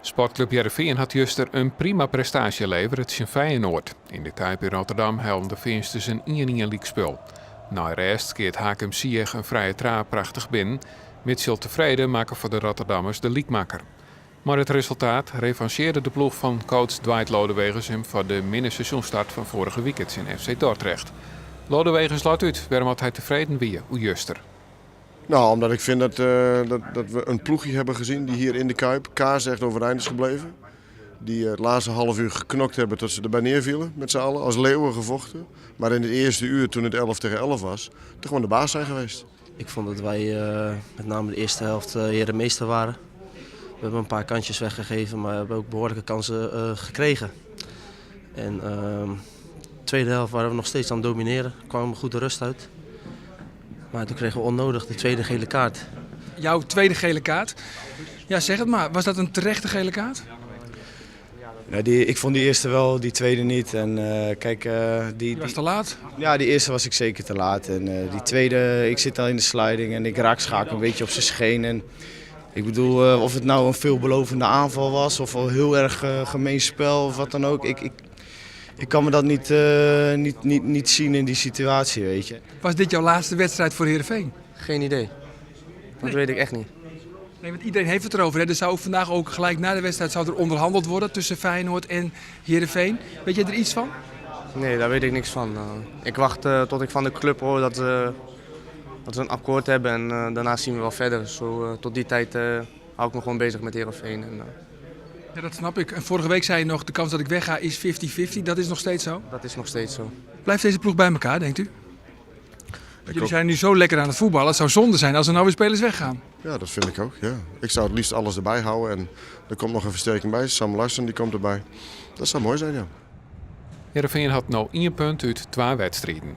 Sportklup Hearrenfean hat juster in prima prestaasje levere tsjin Feyenoord. Yn de Kuip yn Rotterdam hellen de Feansters in 1-1 lykspul. Nei rêst skeat Hakim Ziyech in frije traap prachtich binnen. Mitchell te Vrede makke foar de Rotterdammers de lykmakker. Mei it resultaat revansearre de ploech fan coach Dwight Lodeweges him foar de minne seizoenstart fan foarige wike tsjin FC Dordrecht. Lodeweges leit út wêrom't hy tefreden wie oer juster. Nou, omdat ik vind dat, dat, dat we een ploegje hebben gezien die hier in de Kuip kaarsrecht overeind is gebleven. Die het laatste half uur geknokt hebben tot ze erbij neervielen met z'n allen. Als leeuwen gevochten. Maar in het eerste uur, toen het 11 tegen 11 was, toch gewoon de baas zijn geweest. Ik vond dat wij met name de eerste helft heer en meester waren. We hebben een paar kansjes weggegeven, maar we hebben ook behoorlijke kansen gekregen. En de tweede helft waren we nog steeds aan het domineren. Kwamen we goed de rust uit. Maar toen kregen we onnodig de tweede gele kaart. Jouw tweede gele kaart. Ja, zeg het maar. Was dat een terechte gele kaart? Nou, ik vond die eerste wel, die tweede niet. En, kijk, die, Je was te laat? Ja, die eerste was ik zeker te laat. En die tweede, ik zit al in de sliding en ik raak Schaak een beetje op zijn scheen. En ik bedoel, of het nou een veelbelovende aanval was of al heel erg gemeen spel of wat dan ook. Ik kan me dat niet zien in die situatie, weet je. Was dit jouw laatste wedstrijd voor Heerenveen? Geen idee. Dat Nee. weet ik echt niet. Nee, want iedereen heeft het erover. Hè. Er zou vandaag ook gelijk na de wedstrijd zou er onderhandeld worden tussen Feyenoord en Heerenveen. Weet jij er iets van? Nee, daar weet ik niks van. Ik wacht tot ik van de club hoor dat ze een akkoord hebben en daarna zien we wel verder. Zo, tot die tijd hou ik me gewoon bezig met Heerenveen. En Ja, dat snap ik. En vorige week zei je nog, de kans dat ik wegga is 50-50. Dat is nog steeds zo? Dat is nog steeds zo. Blijft deze ploeg bij elkaar, denkt u? Ik Jullie hoop zijn nu zo lekker aan het voetballen. Het zou zonde zijn als er nou weer spelers weggaan. Ja, dat vind ik ook. Ja. Ik zou het liefst alles erbij houden. En er komt nog een versterking bij. Sam Larsson die komt erbij. Dat zou mooi zijn, ja. Heerenveen hat no 1 punt út 2 wedstriden.